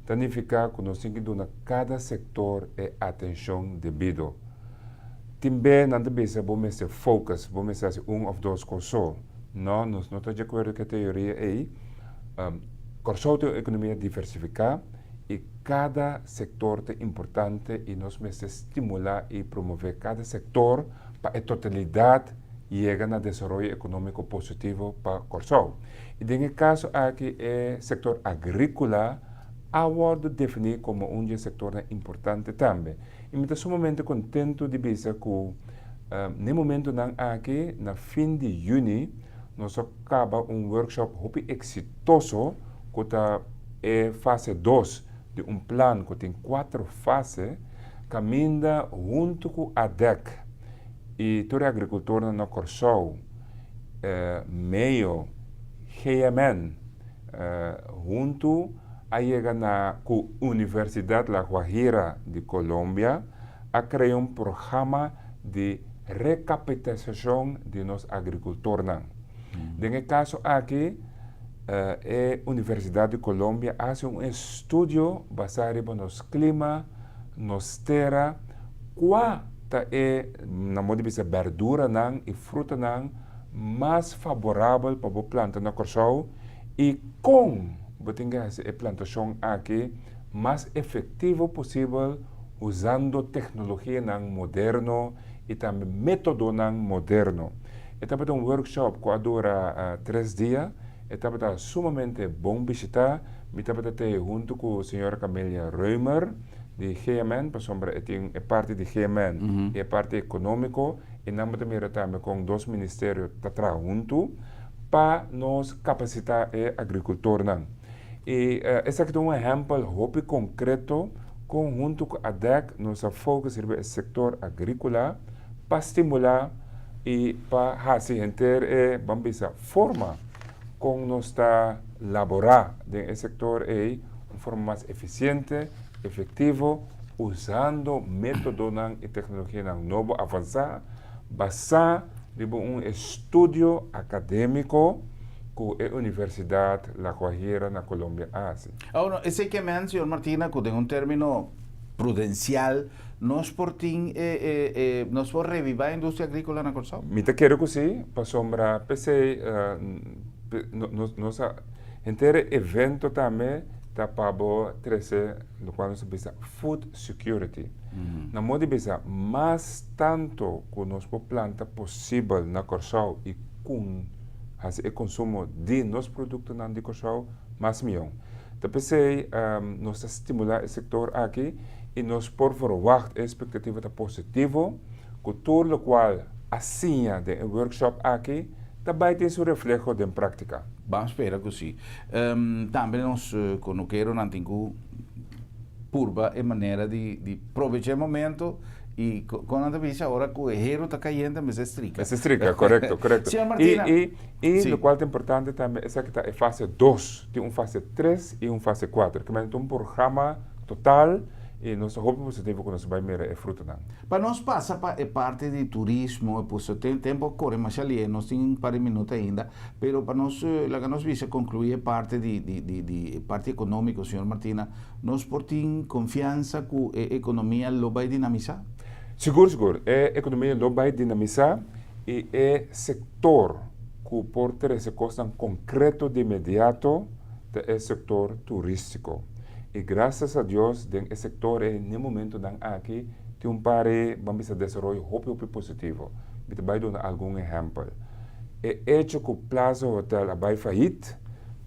Ta nifiká ku nos tin ki duna kada sektor e atenshon debido. Tin be nan ta bisa bo mester focus, bo mester hasi un òf dos kos so. No, nos no ta di akuerdo ku e teoria ei. Kòrsou tin un ekonomia diversifiká i kada sektor ta importante i nos mester stimulá i promové kada sektor pa e totalidat yega na desaroyo ekonómiko positivo pa Kòrsou. I den e kaso aki e sektor agríkola a wòrdu definí komo un di e sektornan importante tambe. I mi ta sumamente kontentu di bisa ku na e momentunan aki na fin di yüni nos a kaba un workshop hopi eksitoso ku ta e fase dos di un plan ku tin kuater fase kaminda huntu ku ADEC i tur e agrikultornan na Kòrsou, Meo, GMN, huntu a yega na ku Universidat La Guajira di Colombia a krea un programa di rekapitalisashon di nos agrikultornan. Den e kaso aki e Universidat di Colombia a hasi un estudio basá riba nos klima, nos tera, kua ta e, na modo di bisa, bèrduranan i frutanan mas faborabel pa bo planta na Kòrsou i kon bo tin ke hasi e plantashon aki mas efektivo posibel usando teknologianan moderno i tambe métodonan moderno. E tabata un workshop ku a dura tres dia. E tabata sumamente bon bishitá. Mi tabata tei huntu ku señora Camelia Römer di GMN, pasobra e tin e parti di GMN i e parti ekonómiko, i nan bo ta mira tambe kon dos ministerio ta traha huntu pa nos kapasitá e agrikultornan. I esaki ta un ehèmpel hopi konkreto kon huntu ku ADEC nos a focus riba e sektor agríkola pa stimulá i pa hasi henter e, ban bisa, forma kon nos ta laborá den e sektor ei un forma mas efisiente, efektivo, usando métodonan i teknologianan nobo avansá, basá riba un estudio akadémiko ku e Universidat La Guajira na Colombia a hasi. Awor, esei ke men, señor Martina, ku den un término prudensial nos por tin e e nos por revivá e industria agríkola na Kòrsou? Mi ta kere ku sí, pasobra p'esei nos nos a henter e evento tambe ta pa bo trese lokual nos ta bisa food security. Na modo di bisa mas tantu ku nos por planta posibel na Kòrsou i kun hasi e konsumo di nos produktonan di Kòrsou mas mihó. Ta p'esei nos ta stimulá e sektor aki i nos por verwagt e espektativa ta positivo ku tur lokual a siña den e workshop aki Ta bai tin su refleho den práktika. Ban spera ku si. Tambe nos kunukeronan tin ku purba e manera di probecha e momento i kon nan ta bisa ora ku e hero ta kayente mester strika. Mester strika, korekto, korekto. Señor Martina. I, i, i lokual ta importante tambe esaki ta e fase dos. Tin un fase tres i un fase kuater. Kimente ta un programa total i nos ta hopi positivo ku nos bai mira e frutonan. Pa nos pasa pa e parti di turismo, puesto tin tempo a kore masha lie, nos tin un par di minuto ainda, pero pa nos laga nos bisa conclui e parti di di di di e parti economico, señor Martina, nos por tin confiansa cu e economia lo bay dinamisa? Sigur, sigur, e economia lo bay dinamisa y e sector cu por trece cosnan concreto di inmediato ta e sector turistico. Y gracias a Dios den e sector ey n'e momentonan aki tin un par e, ban bisa, desaroyo hopi hopi positivo. Mi ta bay duna algun ehempel. E hecho cu Plaza Hotel a bay fayit,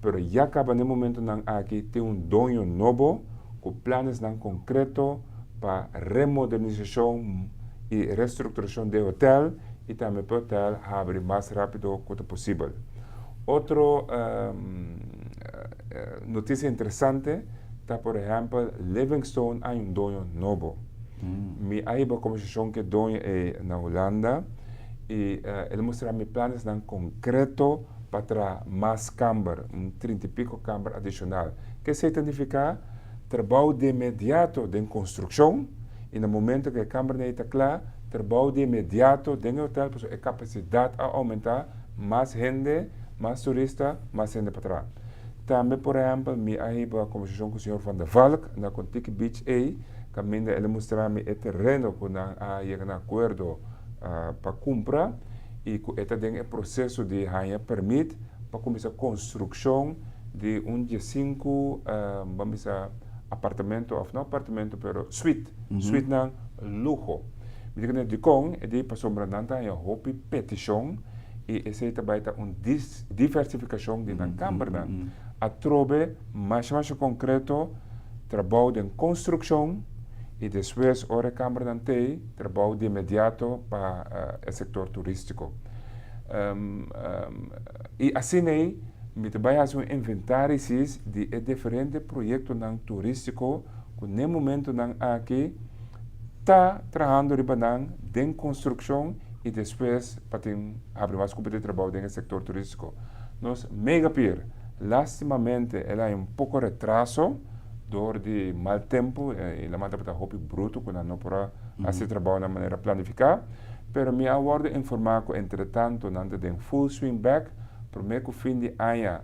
pero ya caba n'e momentonan aki tin un doño nobo cu planesnan concreto pa remodernisacion y restructuracion di e hotel y tambe pa e hotel habri mas rapido cu ta posibel. Otro Noticia interesante ta por ehempel Livingstone hay un doño nobo. Mi a hiba conversacion cu e doño ey na Hulanda y el a mustra mi planesnan concreto pa traha mas camber, un trinta y pico camber adicional. Ke esey ta nifica? Trabao de inmediato den construccion y na momento cu e cambernan ey ta cla, trabao de inmediato den e hotel pasobra e capacidad a aumenta, mas hende, mas turista, mas hende pa traha. Tambe, por ehèmpel, mi a hiba kombersashon ku señor Van der Valk na Kontiki Beach ei, kaminda el a mustra mi e tereno ku nan a yega na akuerdo pa kumpra i ku e ta den e proseso di haña pèrmit pa kuminsá konstrukshon di un diesinku, ban bisa, apartamento òf no apartamento pero suite, suitenan luho. Mi ta kende dikon? E di pasobra nan ta haña hopi petishon i esei ta bai ta un diversifikashon di nan kambernan. Atrobe masha masha konkreto trabou den konstrukshon i despues ora e kambernan t'ei trabou di inmediato pa e sektor turístiko. I asina ei mi ta bai hasi un inventarisis di e diferente proyektonan turístiko ku n'e momentonan aki ta trahando riba nan den konstrukshon i despues pa tin habri mas kupo di trabou den e sektor turístiko. Nos Megapier, lastimamente el a un poko retraso dor di mal tempu i laman tabata hopi brutu ku nan no por a hasi e trabou na manera planifiká, pero mi a wòrdu informá ku entretantu nan ta den full swing bèk, promé ku fin di aña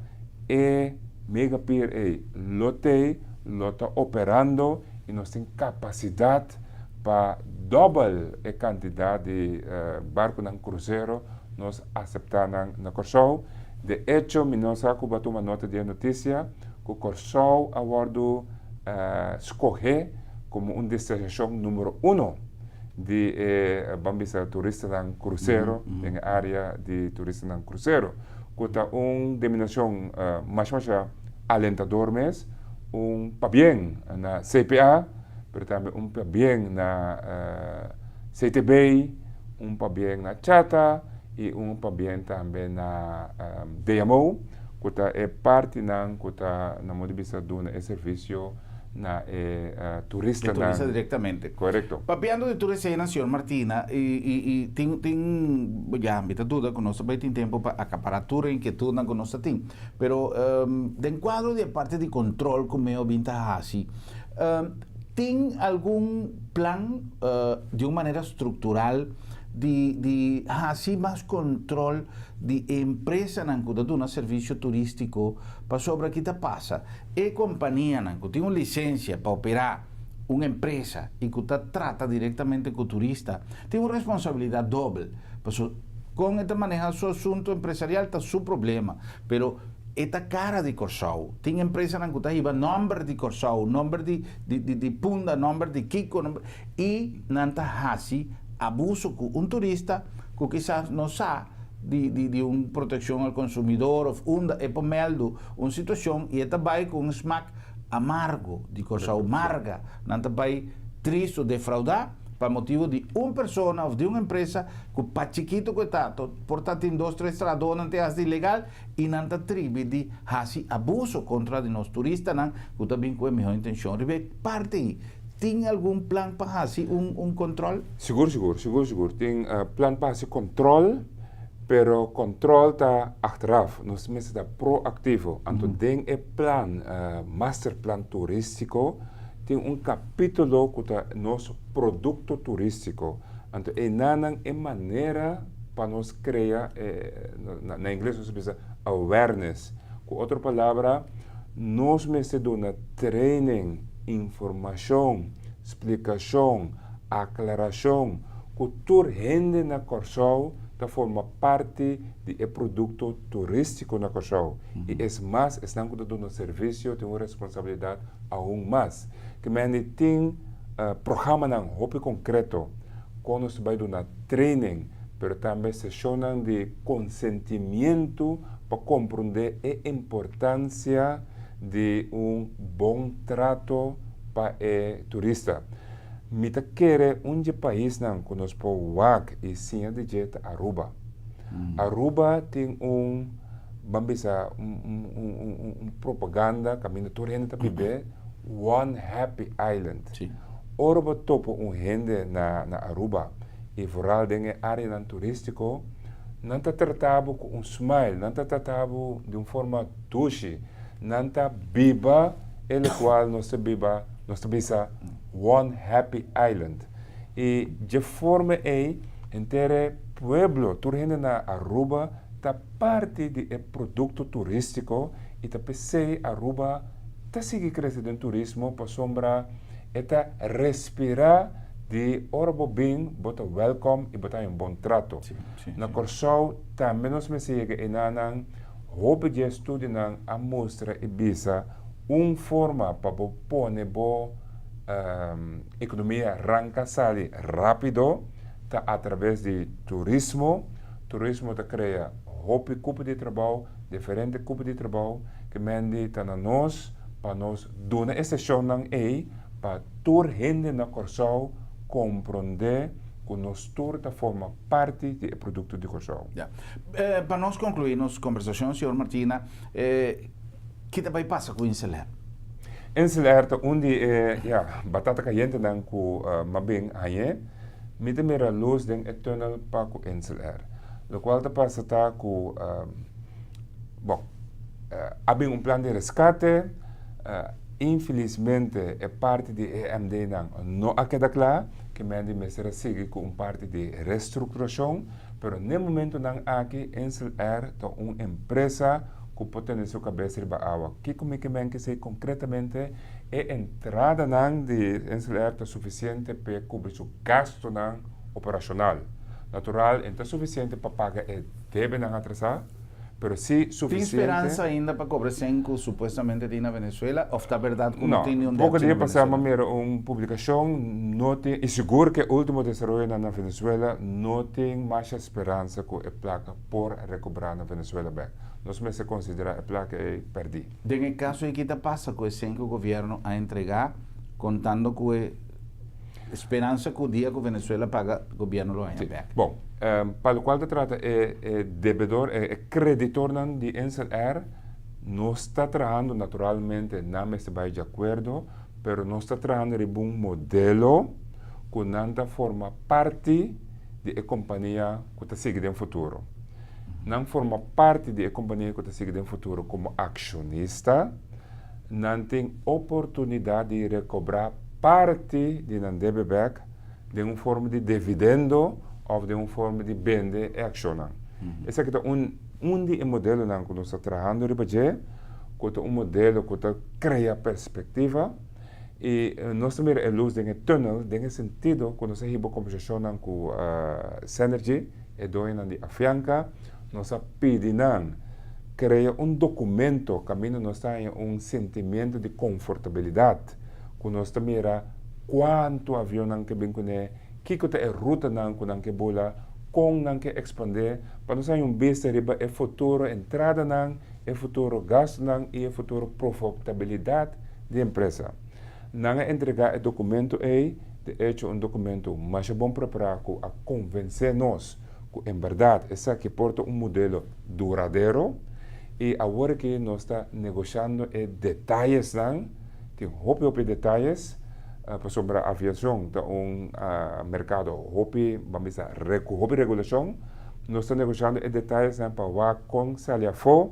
e Megapier ei lo t'ei, lo ta operando i nos tin kapasidat pa dòbel e kantidat di barkunan krusero nos aseptá nan na Kòrsou. De echo, mi no sa ku bo a tuma nota di e notisia ku Kòrsou a wòrdu skohé komo un destinashon número uno di e ban bisa turistanan krusero den e área di turistanan krusero, ku ta un deminashon masha masha alentador mes, un pabien na CPA, pero tambe un pabien na CTB, un pabien na Chata y un pabien tambe na DMO, cu ta e partinan cu ta, na modo di bisa, duna e servicio na e turistanan. E turista directamente. Corecto. Papiando di tur eseinan, señor Martina, y, y, y tin, tin, ya, mi ta duda cu nos ta bay tin tempo pa acapara tur e inquietudnan cu nos ta tin. Pero, den cuadro di e parti di control cu Meo bin ta haci, Tin algun plan di un manera structural di di haci mas control di e empresanan cu ta duna servicio turistico pasobra ki ta pasa? E companianan cu tin un licencia pa opera un empresa y cu ta trata directamente cu turista tin un responsabilidad dobel pasobra con e ta maneha su asunto empresarial ta su problema pero E ta kara di Kòrsou. Tin empresanan ku ta hiba nòmber di Kòrsou, nòmber di di di Punda, nòmber di kiko, nòmber i nan ta hasi abuso ku un turista ku kisas no sa di di di un protekshon al konsumidor òf unda e por mèldu un situashon i e ta bai ku un smak amargo di Kòrsou, marga. Nan ta bai tristu, defraudá. Pa motibu di un persona òf di un empresa ku pa chikitu ku e ta, por ta tin dos tres trahadónan te hasi ilegal i nan ta tribi di hasi abuso kontra di nos turistanan ku ta bin ku e mihó intenshon. Riba e parti ei, tin algun plan pa hasi un un kòntròl? Sigur, sigur, sigur, sigur. Tin plan pa hasi kòntròl, pero kòntròl ta achteraf. Nos mester ta proaktivo. Anto den e plan, masterplan turístiko, Tin un kapítulo ku ta nos produkto turístiko. Anto einanan e manera pa nos krea e, na ingles nos ta bisa awareness. Ku otro palabra, nos mester duna training, informashon, splikashon, aklarashon ku tur hende na Kòrsou ta forma parti di e produkto turístiko na Kòrsou. I es mas, esnan ku ta duna servisio tin un responsabilidat aun mas. Ke mende tin programanan hopi konkreto kon nos ta bai duna training, pero tambe seshonnan di konsentimientu pa komprondé e importansia di un bon trato pa e turista. Mi ta kere un dje paisnan ku nos por wak i siña di dje ta Aruba. Aruba tin un ban bisa un propaganda kaminda tur hende ta bib'é, One Happy Island. Ora bo topa un hende na Aruba i vooral den e areanan turístiko, nan ta trata bo ku un smile, nan ta trata bo di un forma dushi, nan ta biba e lokual nos ta biba, nos ta bisa One Happy Island. I dje forma ei henter e pueblo, tur hende na Aruba ta parti di e produkto turístiko i ta p'esei Aruba ta sigui krese den turismo pasobra e ta respirá di ora bo bin bo ta wèlkòm i bo ta haña un bon trato. Na Kòrsou tambe nos mester yega enanan, hopi di e estudionan a mustra i bisa un forma pa bo pone bo ekonomia ranka sali rápido ta atraves di turismo. Turismo ta krea hopi kupo di trabou, diferente kupo di trabou ke mendi ta na nos pa nos duna e seshonnan ei pa tur hende na Kòrsou komprondé ku nos tur ta forma parti di e produkto di Kòrsou. Ya. Pa nos konkluí nos kombersashon, señor Martina, ki ta bai pasa ku InselAir? InselAir ta un di e, ya, batata kayentenan ku m'a bin hañ'é. Mi ta mira lus den e tunnel pa ku InselAir. Lokual ta pasa ta ku, bon, a bin un plan di reskate, infelizmente e parti di e MD-nan no a keda kla, ke men di mester a sigui ku un parti di restrukturashon, pero n'e momentunan aki InselAir ta un empresa ku por tene su kabes riba awa. Kiko mi ke men ke esei konkretamente? E entradanan di InselAir ta sufisiente p'e kubri su gastunan operashonal. Natural, e no ta sufisiente pa paga e debenan atrasá, pero sí Tin sufisiente. speransa ainda pa kobra sèn ku supuestamente tin na Venezuela òf ta bèrdat ku no No. tin niun Poko dèpchi dia na pasá mi a Venezuela? mira un publikashon, no tin, i sigur ku e último desaroyonan na Venezuela no tin masha speransa ku e plaka por rekobrá na Venezuela bèk. Nos mester konsiderá e plaka ei pèrdí. Den e kaso ei ki ta pasa ku e sèn ku gobièrnu a entregá kontando ku e speransa ku dia ku Venezuela paga gobièrnu lo haña bèk? Bon, pa lokual ta trata e e debedor, e e kreditornan di InselAir, nos ta trahando naturalmente nan mester bai di akuerdo, pero nos ta trahando riba un modelo ku nan ta forma parti di e kompania ku ta sigui den futuro. Nan forma parti di e kompania ku ta sigui den futuro komo akshonista, nan tin oportunidat di rekobrá parti di nan debe bèk den un forma di dividendo òf den un forma di bende e akshonnan. Esaki ta un un di e modelonan ku nos ta trahando riba dje, ku ta un modelo ku ta krea perspektiva i nos ta mira e lus den e tùnel den e sentido ku nos a hiba kombersashonnan ku Cenergy, E doñonan di Afianca, nos a pidi nan crea un documento caminda nos ta haña un sentimiento di confortabilidad cu nos ta mira cuanto avionnan ke bin cune, kico ta e rutanan cu nan ke bula, con nan ke expande, pa nos haña un bista riba e futuro entradanan, e futuro gastonan y e futuro profitabilidad di empresa. Nan a entrega e documento ey. De echo, un dokumento mas bon prepará ku a konvensé nos ku en berdat esaki por ta un modelo duradero i awor ku nos ta negoshando e detayenan, tin hopi hopi detaye, pasobra aviashon ta un merkado hopi, ban bisa, hopi regulashon, nos ta negoshando e detayenan pa wak kon sali afó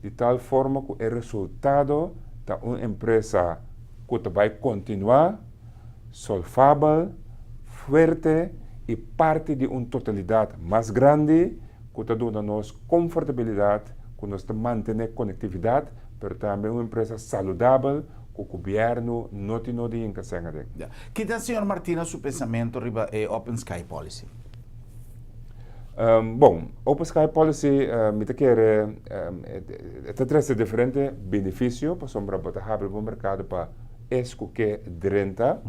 di tal forma ku e resultado ta un empresa ku ta bai kontinuá solvabel, fuerte i parti di un totalidat mas grandi ku ta duna nos konfortabilidat, ku nos ta mantené konektividat, pero tambe un empresa saludabel ku gobièrnu no tin nodi hinka sèn aden. Ya. Ki ta señor Martina su pensamentu riba e Open Sky Policy? Bon, Open Sky Policy mi ta kere e ta trese diferente benefisio pasobra bo ta habri bo merkado pa es ku ke drenta.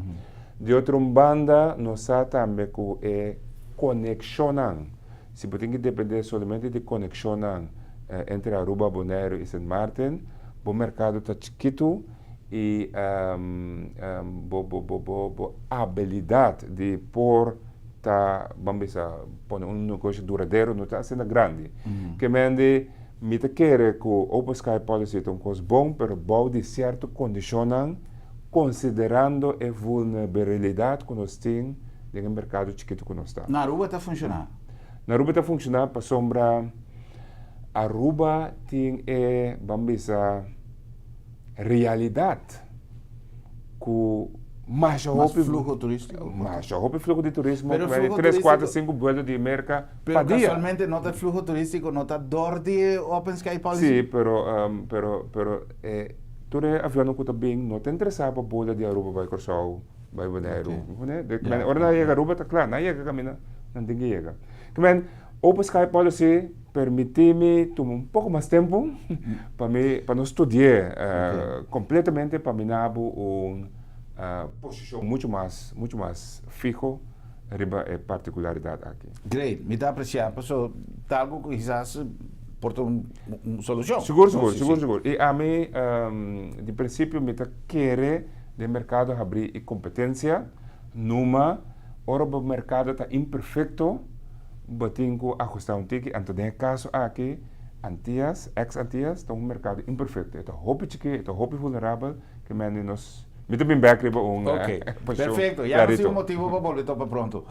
Di otro un banda nos sa tambe ku e konekshonnan, si bo tin ki dependé solamente di konekshonnan entre Aruba, Boneiru i Sint Maarten, bo merkado ta chikitu i bo bo abilidat di por ta, ban bisa, pone un negoshi duradero no ta asina grandi. Ke mende mi ta kere ku Open Sky Policy ta un kos bon, pero bou di sierto kondishonnan, konsiderando e vulnerabilidat ku nos tin den e merkado chikitu ku nos ta. Na Aruba ta funshoná? Na Aruba ta funshoná pasobra Aruba tin e, ban bisa, realidat ku masha Mas hopi fluho turístiko. Masha hopi fluho di turismo, Pero fluho 3, 4, turístiko 5 vuelo di Merka Pero pa dia. kasualmente no ta fluho turístiko no ta dor di e Open Sky Policy? Sí, pero pero pero e tur e avionnan ku ta bin no ta interesá pa bula di Aruba bai Kòrsou, bai Boneiru. Ora nan a yega Aruba ta kla, nan a yega kaminda nan tin ke yega. Kimen Open Sky Policy permití mi tuma un poko mas tempu pa mi pa no studi'é kompletamente pa mi na bo un posishon muchu mas muchu mas fiho riba e partikularidat aki. Great, mi ta apresiá paso ta algu ku kisas por ta un solushon. Sigur sigur sigur sigur i ami di prinsipio mi ta kere den merkado habrí i kompetensia numa ora bo merkado ta imperfekto bo tin ku ahustá un tiki. Anto den e kaso aki Antias, ex Antias, ta un merkado imperfekto. E ta hopi chikí, e ta hopi vulnerabel, ke mende nos, mi ta bin bèk riba un Ok, posishon perfekto. Ya nos tin klarito. un motibu pa bolbe topa pronto.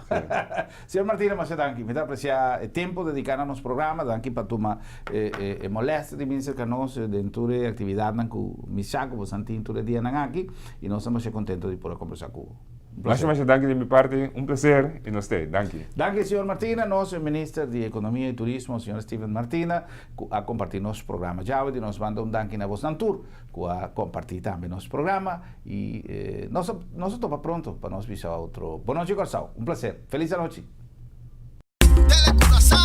Señor Martina, masha danki. Mi ta apresiá e tempu dediká na nos programa. Danki pa tuma e molèstia di bini serka nos den tur e aktividatnan ku mi sa ku boso tin tur e dianan aki. I nos ta masha kontento di por a kombersá ku bo. Un Masha placer. masha danki di mi parti, un placer y nos te. Danki. Danki señor Martina, nos minister di Economia y Turismo señor Steven Martina cu a comparti nos programa djawe di nos banda un danki na bosnan tur cu a comparti tambe nos programa y nos a nos a topa pronto pa nos bisa otro Bonochi Corsou. Un placer. Feliz anochi. Tele Curaçao.